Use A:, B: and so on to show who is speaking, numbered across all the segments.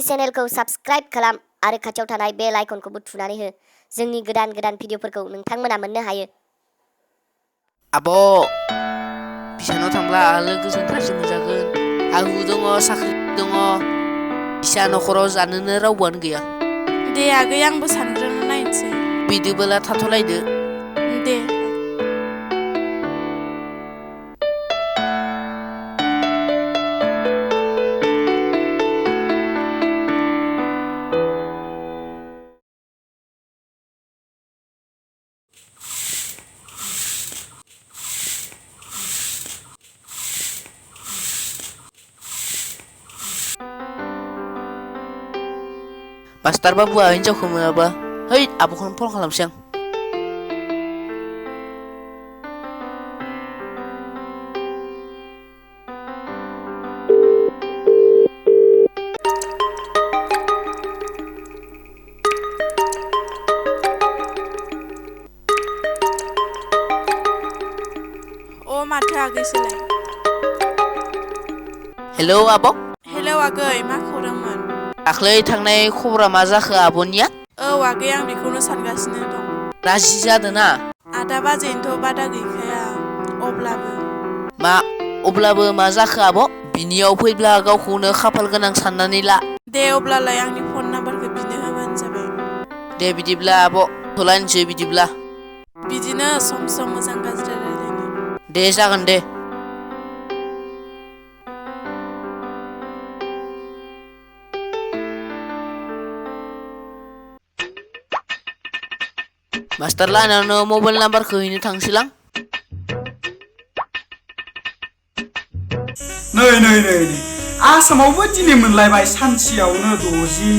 A: चेनेलखौ subscribe खालाम आरो खाथियाव थानाय बेल आइकनखौबो थुनानै हो। जोंनि गोदान भिडिअफोरखौ नोंथांमोना मोननो हायो।
B: आब' बिसानाव थांब्ला लोगोजों थाजिम मोनजागोन। हा-हु दङ, साख्रि दङ, बिसा न'खराव जानोनो रावबोआनो गैया।
C: दे आगै आंबो सानग्रोना नायनोसै।
B: बिदिबोला थाथ'लायदो।
C: दे।
B: मास्टार बाबुआ हिनजावखौ मोनाबा है आब'खौनो फन खालामसै आं।
C: माथो आगैसोलाय।
B: हेलौ आब'।
C: हेलौ आगै, मा खौरांमोन?
B: दाख्लै थांनाय खबरा मा जाखो आब'निया?
C: औ आगै, आं बेखौनो सानगासिनो दं।
B: राजि जादोना?
C: आदा बाजैनोथ' बादा गैखाया,
B: अब्लाबो मा जाखो आब'? बिनियाव फैब्ला गावखौनो खाफाल गोनां साननानै ला।
C: दे अब्लालाय आंनि फन नाम्बारखौ बिनो होबानो जाबाय।
B: दे बिदिब्ला आब' थलायनोसै बिदिब्ला।
C: बिदिनो सम सम मोजां गाज्रि रायलायनो।
B: दे जागोन दे। मास्टार लाहानावनो मबाइल नाम्बारखौ हैनो थांसैलां।
D: नै आसामावबो दिनै मोनलायबाय सानसेयावनो 60,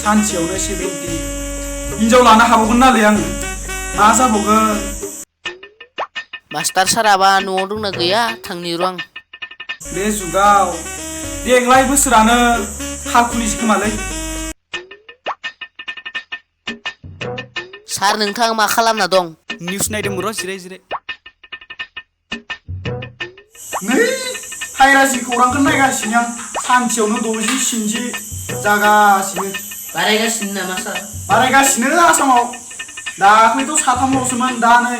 D: सानसेयावनो 70। हिनजाव लानो हाबावगोन नालाय आङो, मा जाबावगोन?
B: मास्टार साराबा न'आव दंना गैया थांनि र' आं।
D: बे जुगाव देग्लाय बोसोरानो खालखुलिसो खोमालै।
B: सार, नोंथाङा मा खालामना दं?
D: निउस नायदोंमोन र' जिराय। नै भाइरासनि खौरांखौ नायगासिनो आं। सानसेयावनो 60, 70 जागासिनो।
B: बारायगासिनो नामा सार?
D: बारायगासिनो आसामाव। दाख्लैथ' 3ल'सोमोन, दा नै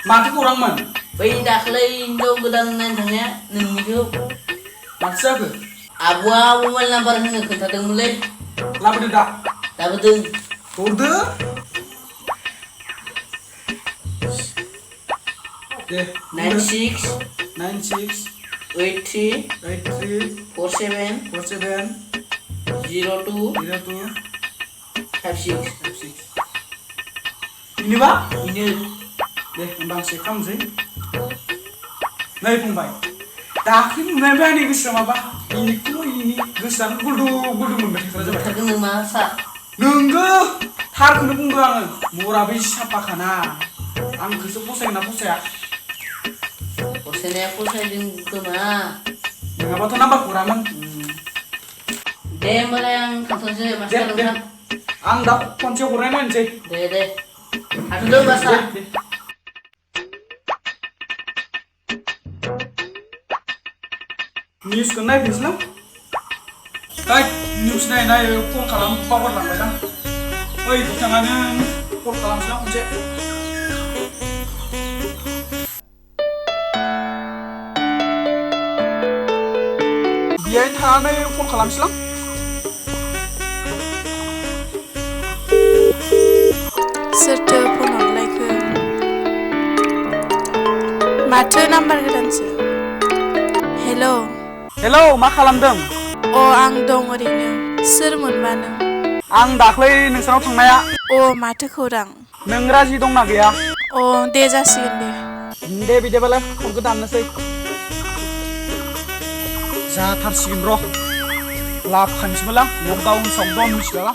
D: माथो खौरांमोन?
B: बै दाख्लै हिनजाव गोदान नायनो थांनाया नोंनिखौ
D: माथो जाखो?
B: आब'आ मबाइल नाम्बार होनो खोन्थादोंमोनलै।
D: लाबोदो दा।
B: लाबोदों।
D: हरदो। दे
B: 96
D: 96
B: 83
D: 83
B: 47
D: 47
B: 02
D: 02
B: 56
D: 56। बेनोबा?
B: बेनो।
D: दे होमबा आं चेक खालामनोसै। नै फंबाय, दाख्लै नुनायनिफ्राय आंनि गोसोआ माबा इनि गोसोआनो गुलदुब मोनबाय थाग्रा जाबाय।
B: बुथारगोन नामा सार?
D: नोंगो थारखौनो बुंदो आङो। मराबो साफाखाना। आंखौसो फसायगोन ना फसाया?
B: फसायनाया फसायदों खोमा।
D: नङाबाथ' नाम्बारखौ हरामोन।
B: दे होमबालाय आं थांथ'नोसै मास्टार
D: दे
B: नोंथां।
D: आं दा खनसे हरनाय नायनोसै।
B: दे थाथ'दो होमबा सार।
D: दे। निउसखौ नायफिनसैलां। निउस नायै कल खालाम बावगारलांबायदां। ओइ बिथाङानो कल खालामसैलां खनसे। बेहाय थानानै कल खालामसैलां।
C: सोरथो फन हरलायखो? माथो नाम्बार गोदानसो।
D: हेलौ, मा खालामदों?
C: आं दं ओरैनो। सोरमोनबा नों?
D: आं दाख्लै नोंसानाव थांनाया।
C: माथो खौरां?
D: नों राजि दंना गैया?
C: दे जासिगोन दे।
D: दे बिदिबालाय फनखौ दाननोसै। जाथारसिगोन र'। लाबोखानोसैमोनलां लकडाउन मिथिला।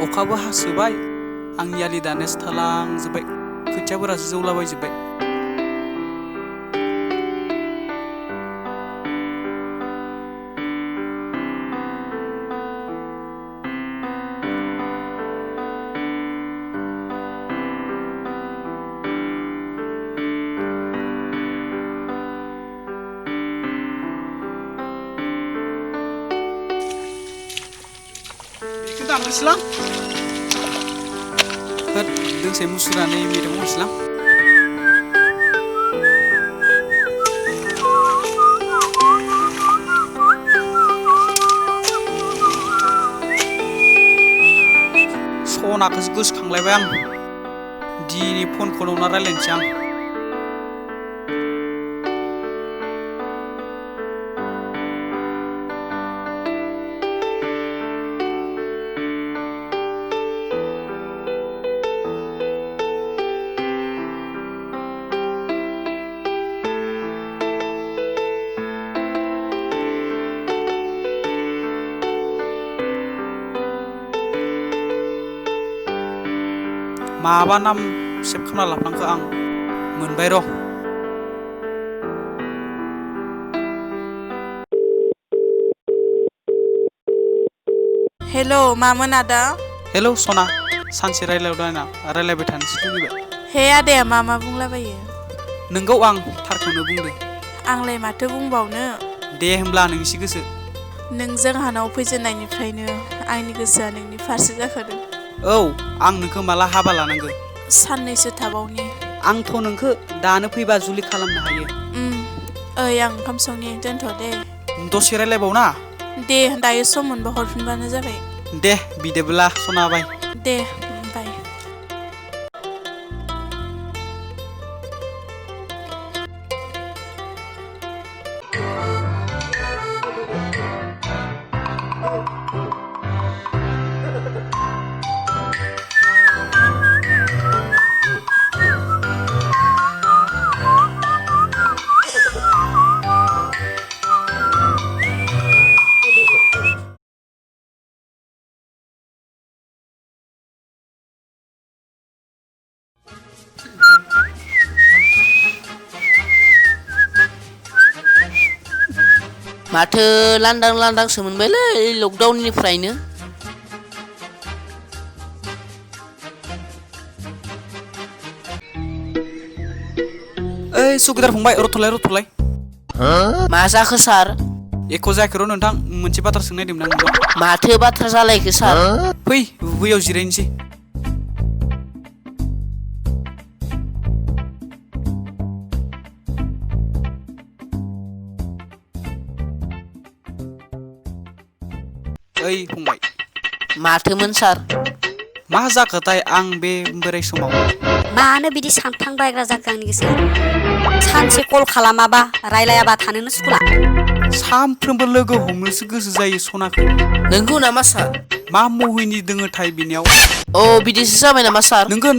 D: अखाबो हासोबाय, आंनि आलि दाननायासो थालांजोब्बाय, खोथियाफोरासो जौलाबायजोब्बाय। दामनोसैलां होद दोंसे मुसुरानै मेदों हरसैलां सनाखौसो गोसोखांलायबाय आं दिनै फनखौ न'ना रायलायनोसै आं माबा नाम सेभ खालामना लाफ्लांखो आं मोनबाय र'
C: हेल' मामोन आदा
D: हेलौ सना सानसे रायलायबाय थानोसै लुगैबाय
C: हे आदाया मा बुंलाबायो
D: नोंगौ आं थारखौनो बुंदों
C: आंलाय माथो बुंबावनो
D: दे होमब्ला नोंसि गोसो
C: नों जोंहानाव फैजेननायनिफ्रायनो आंनि गोसोआ नोंनि फारसे जाखादों
D: औ आं नोंखौ माला हाबा लानांगौ
C: साननैसो थाबावनि
D: आंथ' नोंखौ दानो फैबा जुलि खालामनो हायो
C: ओइ आं ओंखाम संनि दोनथ' दे
D: दसे रायलायबावना
C: दे दायो सम मोनबा हरफिनबानो जाबाय
D: दे बिदिब्ला सना बाय
C: दे बाय
B: माथो लांदांसो मोनबायलै लकडाउननिफ्रायनो
D: ओइ सुगिदार फंबाय रथ'लाय
B: मा जाखो सार
D: एख' जायाखै र' नोंथां मोनसे बाथ्रा सोंनो नागिरदोंमोन आं नोंनाव
B: माथो बाथ्रा जालायखो सार
D: फै बैयाव जिरायनोसै ओइ फंबाय
B: माथोमोन सार
D: मा जाखोथाय आं बे बोराय समाव
A: मानो बिदि सानफ्लांबायग्रा जाखो आंनि गोसोआ सानसे कल खालामाबा रायलायाबा थानोनो सुखुला
D: सानफ्रोमबो लोगो हमनोसो गोसो जायो सनाखौ
B: नोंगौ नामा सार
D: मा महैनि दोङोथाय बिनियाव
B: अ बिदिसो जाबाय नामा सार
D: नोंगो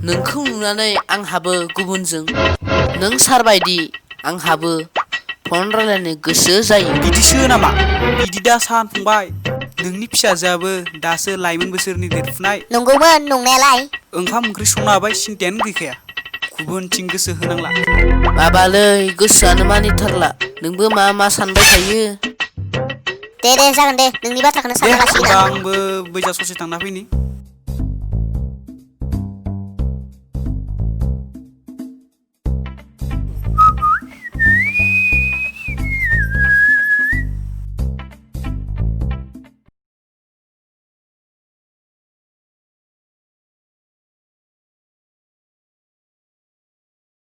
B: नोंखौ नुनानै आंहाबो गुबुनजों नों सार बायदि आंहाबो फन रायलायनो गोसो जायो
D: बिदिसो नामा बिदि दा सान फंबाय नोंनि फिसाजोआबो दासो लाइमोन बोसोरनि देरफुनाय
A: नंगौमोन नंनायालाय
D: ओंखाम ओंख्रि संना होबाय सिन्थायानो गैखाया गुबुनथिं गोसो होनांला
B: माबालै गोसोआनो मानिथारला नोंबो मा सानबाय थायो
A: दे जागोन दे नोंनि बाथ्राखौनो सानना लासिगोन
D: आंबो बैजा ससे थांना फैनि